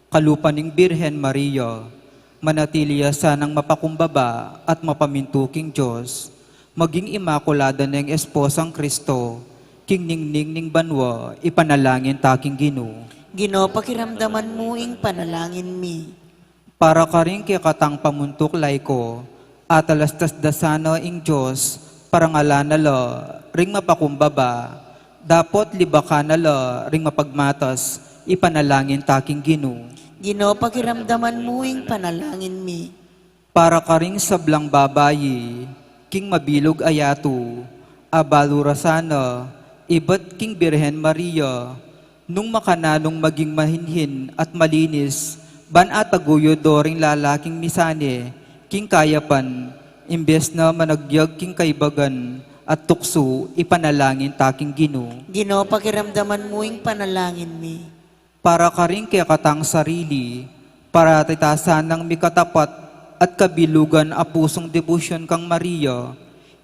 kalupa ning Birhen Maria, manatili ya sanang mapakumbaba at mapamintu king Dios, maging imakulada neng esposang Kristo, king ningning ning banua, ipanalangin ta king Ginu. Ginu, pakiramdaman mu ing panalangin mi. Para karing kekatang pamuntuk laiko, atalastas da sana ing Dios, parangalan na la ring mapakumbaba, dapot libakan na la ring mapagmatas, ipanalangin ta king Ginu. Ginu, pakiramdaman mu ing panalangin mi. Para karing sablang babai, king mabilug a yatu, abalu ra sana, ibat king Birhen Maria, nung makananung maging mahinhin at malinis, Ban ataguyod do ring lalaking misane king kayapan, imbes na managyag king kaibagan at tuksu, ipanalangin ta king Ginu. Ginu, pakiramdaman mu ing panalangin mi. Para karing kekatang sarili, parati ta sanang mikatapat at kabilugan a pusung debosyon kang Maria,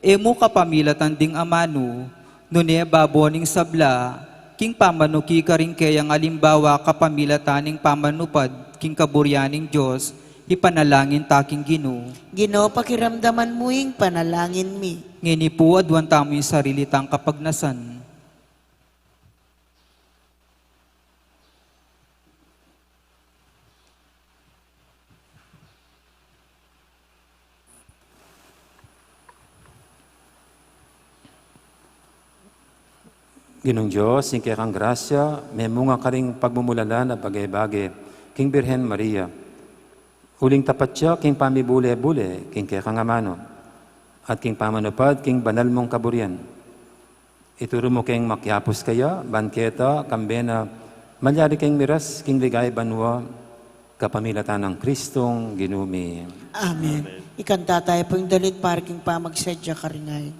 e mu kapamilatan ding amanu, nune babo ning sabla, king pamanuki karing keyang alimbawa kapamilatan ning pamanupad king kaburian ning Dios, ipanalangin ta king Ginu. Ginu, pakiramdaman mu ing panalangin mi. Ngeni pu, aduan tamu ing sarili tang kapagnasan. Ginung Dios, ing kekang grasya, memunga karing pagmumulalan a bage-bage king Birhen Maria. Uling tapat ya king pamibule-bule king kekang amanu at king pamanupad king banal mung kaburian. Ituru mu keng makiapus kaya, ban keta, kambe na, malyari keng miras king ligaya banua, kapamilatan nang Kristong Ginu mi. Amen. Ikanta taya pu ing dalit para king pamagsadya karing ain.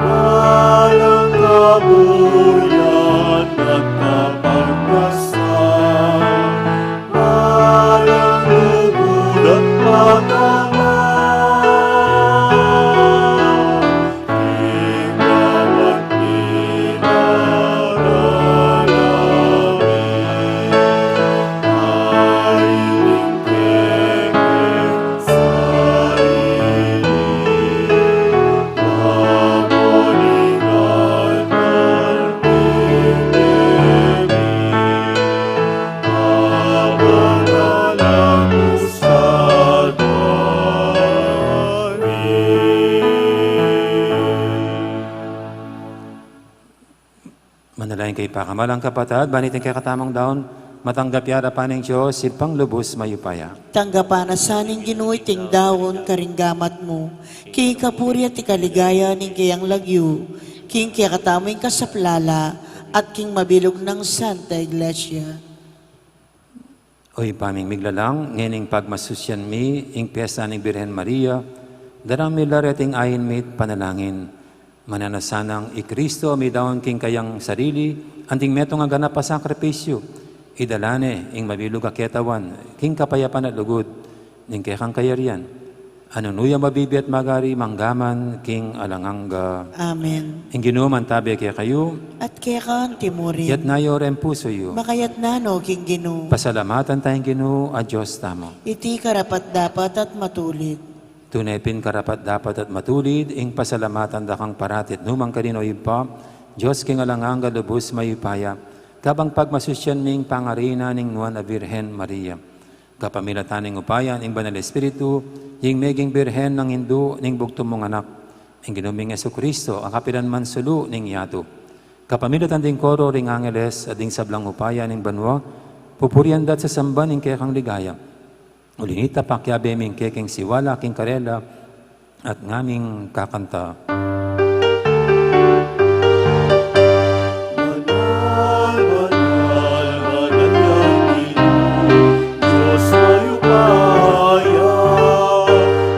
Alang kabuyan at kapagnasan, alang lugud at pataman, ing bawat minararami, ay ing kekeng sarili. Manalangin kayu, pakamalan kung kapatad, ban iting kekatamung daun matanggap ya arapan ning Dios, Ibpang lubus mayupaya. Tanggapan na sa ning Ginu iting daun karing gamat mu, king kapurian at kaligayan ning keyang lagyu, king kekatamung kasaplalan at king mabilug nang Santa Iglesia. O Ibpa ming miglalang, ngening pagmasusyan mi ing piyesta ning Birhen Maria, darang mi la reting ain mi't panalangin. Mananu na sanang i Kristo midaun king kayang sarili, anting metung a ganap a sakripisyu, idala ne ing mabilug a ketawan king kapayapan at lugud ning kekang kayarian, a nung nu ya mabibie at magari mangga man king alang angga. Amen. Ing Ginu mantabe kekayu. At keka anti mu rin. Iyatas yu reng pusu yu. Makayatas no king Ginu. Pasalamatan taya ing Ginu a Dios tamu. Iti karapat-dapat at matulid. Tune pin karapat-dapat at matulid ing pasalamatan da kang parati at nu man karin, O Ibpa, Dios king alang angga, lubus mayupaya, kabang pagmasusyan mi ing pangarinan ning Nuan a Birhen Maria. Kapamilatan ning upaya ning Banal Espiritu, ing meging Birhen nang Indu ning bugtung mung Anak, ing Ginu ming Jesucristo, a kapilan man sulu ning yatu. Kapamilatan ding koro ring angeles at ding sablang upaya ning banua, pupurian da at sasamban ing kekang ligaya. Uli nita, pakiabe mi ing kekeng siwala king karela, at ngaming kakanta. Manal, manal, manal yang Ginu, Dios mayupaya,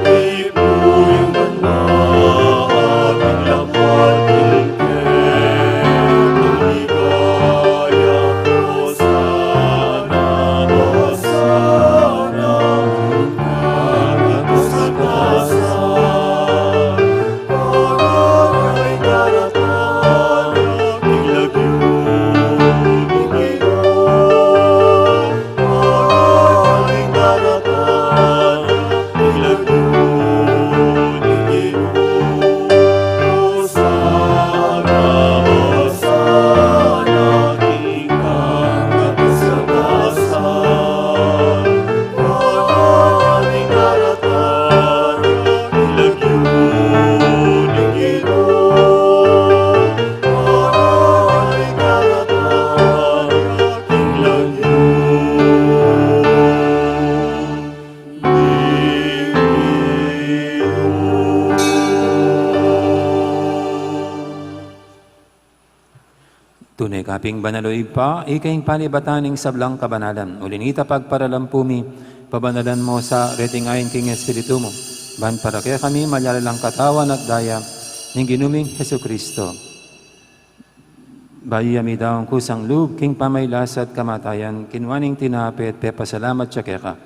ipu ing banua at ing lapwat king kekang ligaya. Hosana, Hosana, Pin banal, o Ibpa, ika ing panibatan ning sablang kabanalan. Uli na nita, pagparalampu mi, pabanalan mu sa reting ain king Espiritu mu, ban para kekami malyari lang katawan at daya ning Ginu ming Jesucristo. Bayu ya midaun kusang lub king pamagkasakit at kamatayan, kinua ne ing tinape at pepasalamat ya keka.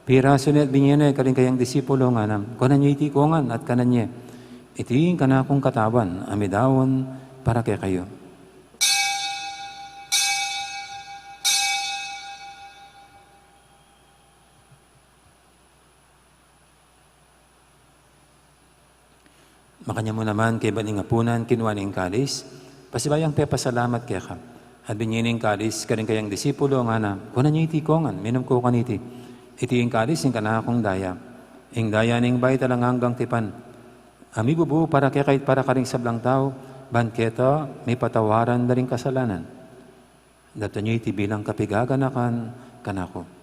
Pirasu ne at binie ne karing kayang disipulo, ngana, kunan ye iti kongan at kanan ye. Iti ing kanakung katawan a midaun para kekayu. Makanyan mu naman kaybat ning apunan, kinua ne ing kalis, pasibayu yang pepasalamat keka, at binie ne ing kalis karing kayang disipulo, ngana, kunan ye iti kongan, minum kayu kaniti. Iti ing kalis ning kanakung daya, ing daya ning bayu at alang anggang tipan, a mibubu para kekayu at para karing sablang tau, ban keta mipatawaran da ring kasalanan. Daptan ye iti bilang kapaganakan kanaku.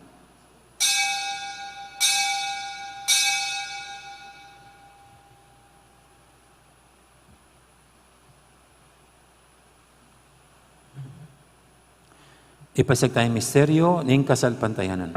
Ipasiag taya ing misteryu ning kasalpantayanan.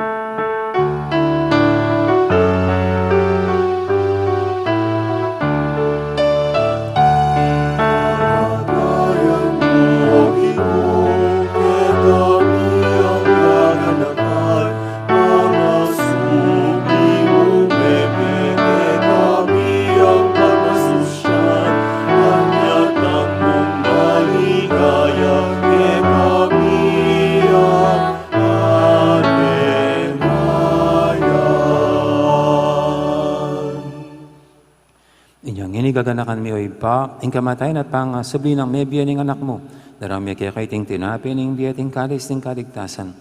Inya ngeni gaganakan mi, o Ibpa, ing kamatayan at pangasubli nang mebie ning Anak mu. Daraun mi keka iting tinape ning bie at ing kalis ning kaligtasan.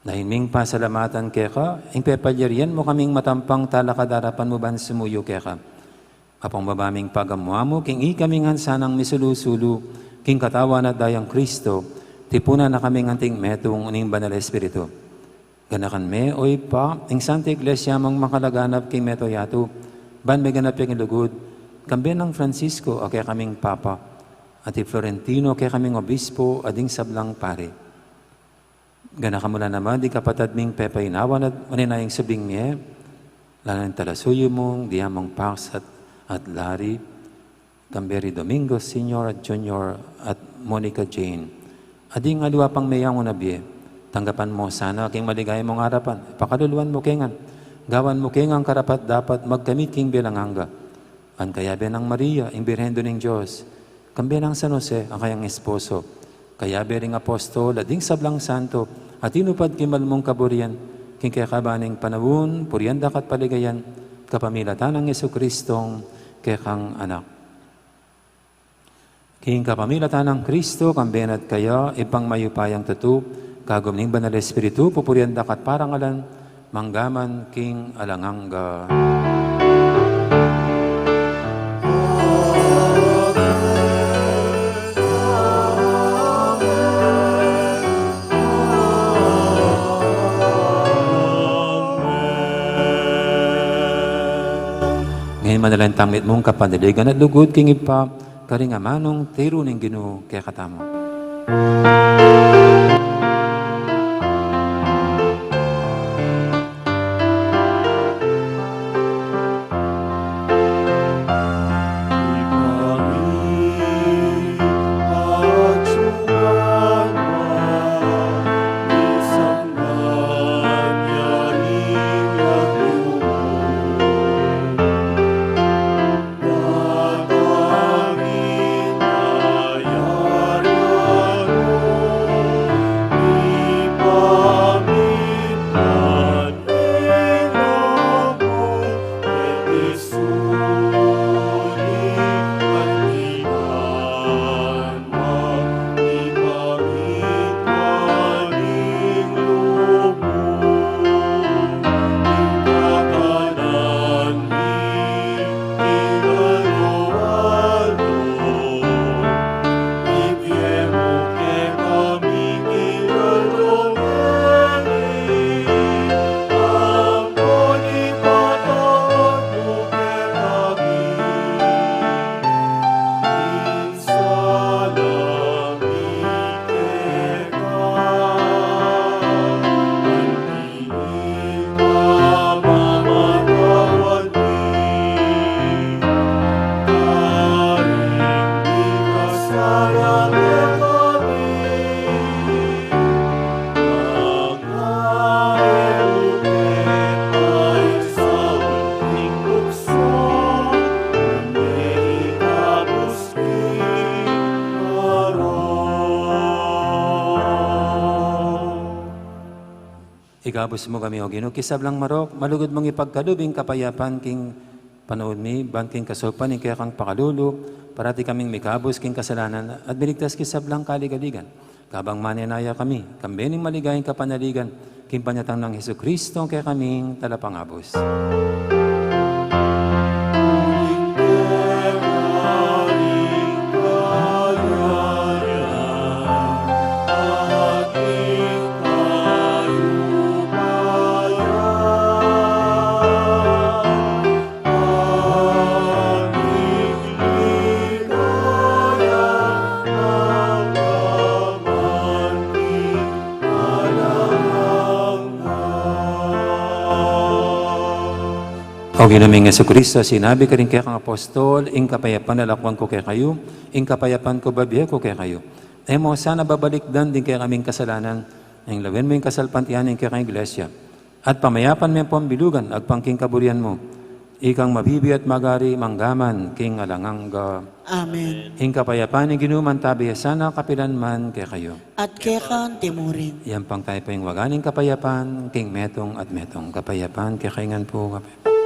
Daptan ming pasalamatan keka ing pepalyarian mu kaming matampang talakad king arapan mu ban sumuyu keka. Apambaba ming pagamuan mu king ikami ngan sanang misulu-sulu king katawan at dayang Kristo, tipunan na kaming anting metung ning Banal Espiritu. Ganakan me, o Ibpa, ing Santa Iglesia mung makalaganap king mabilug a yatu, ban meganap ya king lugud, kambe nang Francisco a kekaming Papa, at i Florentino a kekaming Obispo, at ding sablang pari. Ganakan mu la naman ding kapatad ming pepainawan at manenaya king subling mie, lalo na ing talasuyu mung Diamang Pax at, at Larry, kambe ri Domingo Senior at Junior at Monica Jane. At ding aliwa pang meyangu na bie, tanggapan mu sana king maligaya mung arapan, pakaluluan mu ke ngan, gawan mu ke ngan karapat-dapat magkamit king bie alang angga. Ban kayabe nang Maria, ing Birhen Indu ning Dios, kambe nang San Jose, a kayang esposo, kayabe ring apostol, at ding sablang santo, a tinupad king mal mung kaburian, king kekaban ning panaun, purian da ka at paligayan, kapamilatan nang Jesucristong kekang Anak. King kapamilatan nang Kristo, kambe na at kaya, Ibpang mayupayang tutu, kagum ning Banal Espiritu, pupurian da ka at parangalan, mangga man king alang angga. Ngeni manalangin tang mitmung kapanaligan at lugud king Ibpa, karing amanung tiru ning Ginu kekatamu. Gabus mu kami, O Ginu, king sablang marok, malugud mung ipagkalub ing kapayapan king panaun mi, ban king kasaupan ning kekang pakalulu, parati kaming mikabus king kasalanan, at miligtas king sablang kaligaligan. Kabang manenaya kami, kambe ning maligayang kapanaligan, king panyatang nang Jesucristo, kekaming talapangabus. O Ginu ming Jesucristo, sinabi karing kekang apostol, ing kapayapan lalakwan ku kekayu, ing kapayapan ku bibie ku kekayu. E mu sana babalikdan ding kekaming kasalanan, ing lawen mu ing kasalpantayanan ning kekang iglesia. At pamayapan me pung bilugan agpang king kaburian mu. Ikang mabibie at magari manggaman king alang angga. Amen. Ing kapayapan ning Ginu mantabi ya sana kapilan man kekayu. At keka anti mu rin. Yan pang tayo pa ing waga ning kapayapan king metung at metung. Kapayapan kekayu ngan pu, kapayapan.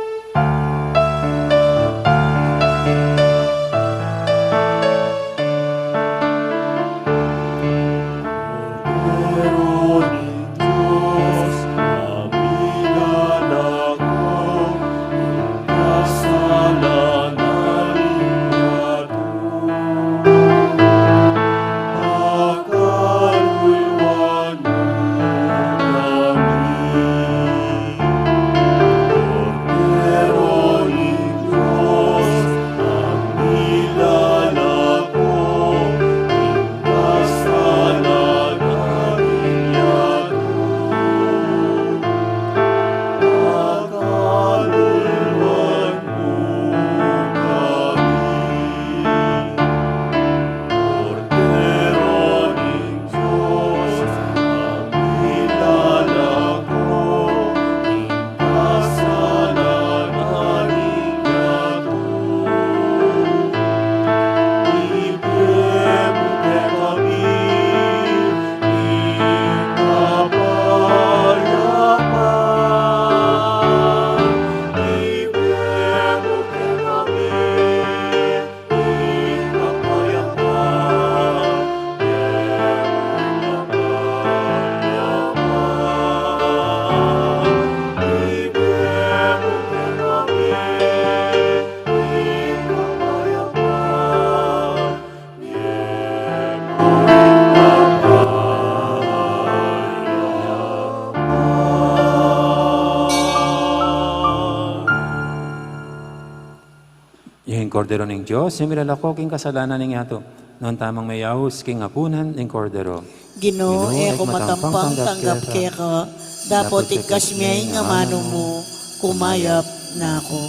Ing Kordero ning Dios, yang milalako king kasalanan ning yatu. Nuan tamung mayaus king apunan ning Kordero. Ginu, e ku matampang tanggap keka, dapot igkas me ing amanu mu, kumayap na ku.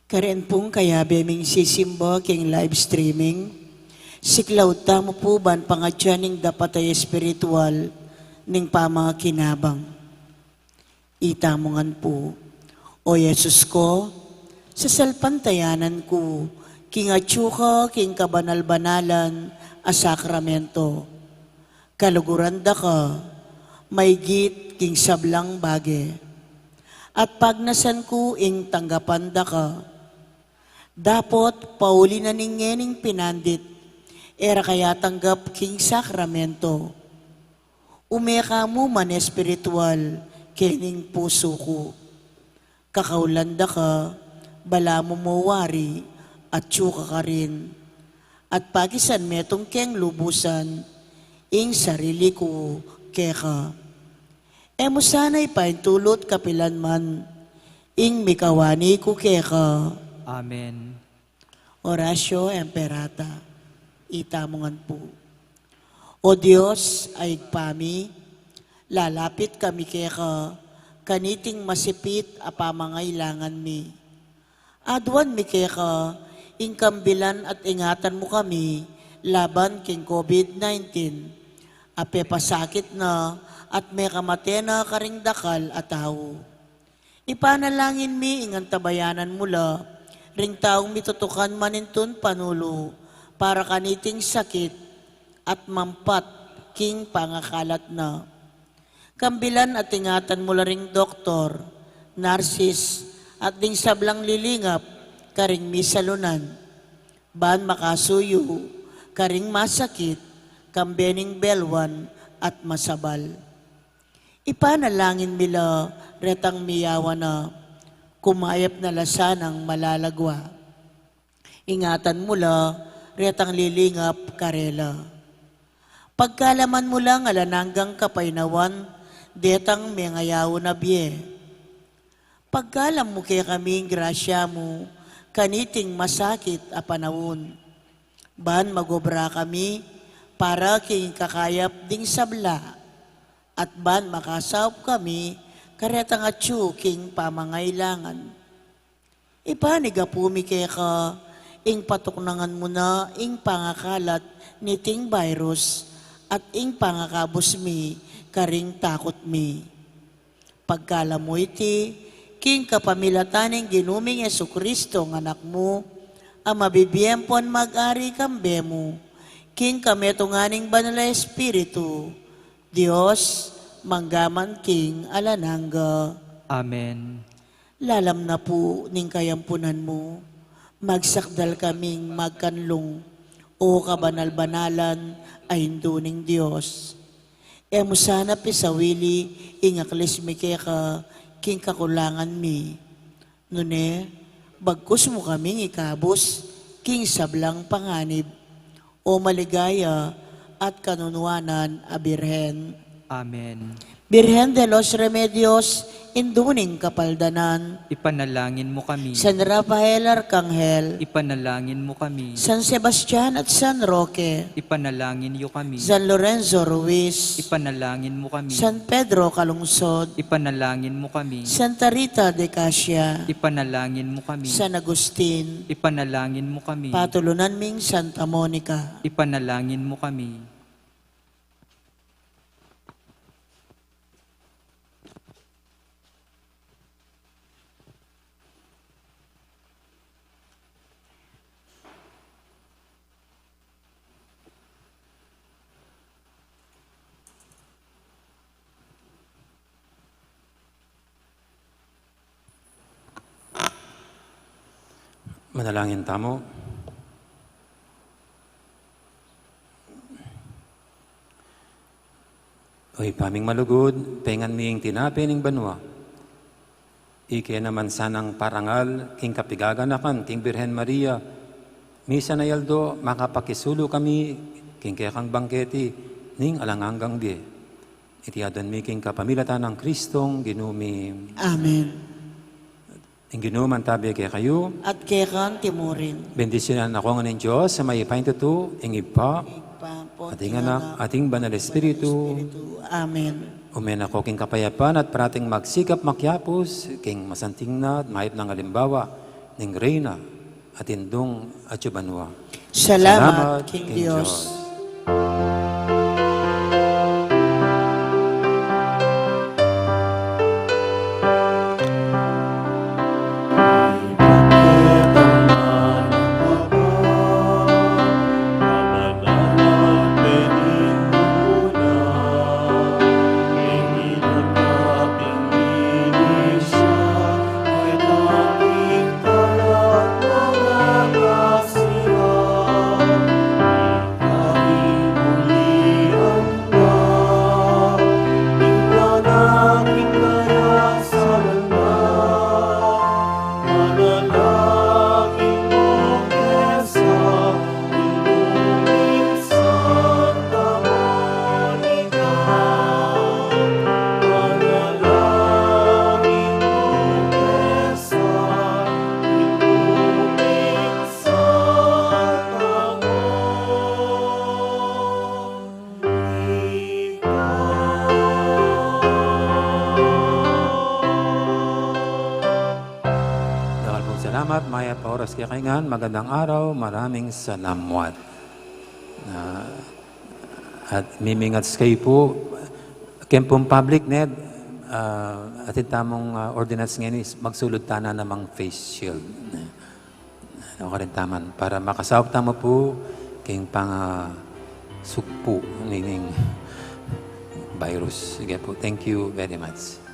Karen pung kayabe ming sisimba king live streaming, siklaud tamu pu ban pangatyan ing dapat a espiritual ning pamakinabang. Itamu ngan pu. O Jesus ko, sasalpantayanan ku king atyu ka king kabanal-banalan a sakramento. Kaluguran da ka maigit king sablang bage, at pagnasan ku ing tanggapan da ka. Dapot pauli na ning ngening pinandit, e ra ka yatanggap king sakramento. Ume ka mu man espiritual kening pusu ku. Kakaulan da ka, balamu mo wari, atyu ka karin. At pakisan metung keng lubusan ing sarili ku keka. E mu sana ipaintulut kapilan man ing mikawani ku keka. Amen. Oratio Imperata. Itamu ngan pu. O Dios a Ibpa mi, lalapit kami keka kaniting masipit a pamangailangan mi. Aduan mi keka ing kambilan at ingatan mu kami laban king COVID nineteen a pepasakit na at mekamate na karing dakal a tau. Ipanalangin mi ing antabayanan mu la ring taung mitutukan manintun panulu para kaniting sakit at mampat king pangakalat na. Kambilan at ingatan mu la ring doktor, narsis, at ding sablang lilingap karing misalunan, ban makasuyu karing masakit, kambe ning belwan at masabal. Ipanalangin mi la retang miyawa na, kumayap na la sanang malagwa. Ingatan mu la retang lilingap karela. Pagkalaman mu la ing alang anggang kapaynawan detang mengayaun a bie. Pagkalam mu kekami ing grasya mu kaniting masakit a panaun, ban magobra kami para king ikakayap ding sabla, at ban makasaup kami karetang atyu king pamangailangan. Ipanigapu mi keka ing patuknangan mu na ing pangakalat niting virus at ing pangakabus mi karing takut mi. Pagkalam mu iti king kapamilatan ning Ginu ming Jesucristo a Anak mu, a mabibie ampon mag-ari kambe mu king kametungan ning Banal a Espiritu, Dios, mangga man king alang angga. Amen. Lalam na pu ning kayampunan mu, magsakdal kaming magkanlung, O kabanal-banalan a Indu ning Dios. E mu sana pisawili ing aklis mi keka king kakulangan mi. Nune, bagkus mu kaming ikabus king sablang panganib, O maligaya at kanunuanan a Birhen. Amen. Birhen de los Remedios, Indu ning Kapaldanan. Ipanalangin mu kami. San Rafael Arkanghel. Ipanalangin mu kami. San Sebastian at San Roque. Ipanalangin yu kami. San Lorenzo Ruiz. Ipanalangin mu kami. San Pedro Calungsod. Ipanalangin mu kami. Santa Rita de Casia. Ipanalangin mu kami. San Agustin. Ipanalangin mu kami. Patulunan ming Santa Monica. Ipanalangin mu kami. Manalangin tamu. O Ibpa ming malugud, pengan mi ing tinape ning banua. Ike naman sanang parangal king kapigaganakan king Birhen Maria, misan a aldo makapakisulu kami king kekang bangketi ning alang anggang bie. Iti aduan mi king kapamilatan nang Kristong Ginu mi. Amen. Ing Ginu mantabe kekayu. At keka antimurin. Bendisyunan na kayu ngan ning Dios a mayupaya king tutu, ing Ibpa, Ibpa, at ing Anak, at ing Banal Espiritu. Amen. Ume na kayu king kapayapan at parating magsikap makiapus king masanting na at mayap nang alimbawa. ning Reyna at Indung atyu banua. Salamat king Dios. Dakal pung salamat, mayap a oras kekayu ngan, magandang araw, maraming salamat. Ah, at mimingats kayu pu, keng pung public, Ned, ah, atin tamung, ah, ordinance ngeni, magsulud tana namang face shield. Ano ka rin taman, para makasaup tamu pu king pangasugpu ning virus. Sige pu, thank you very much.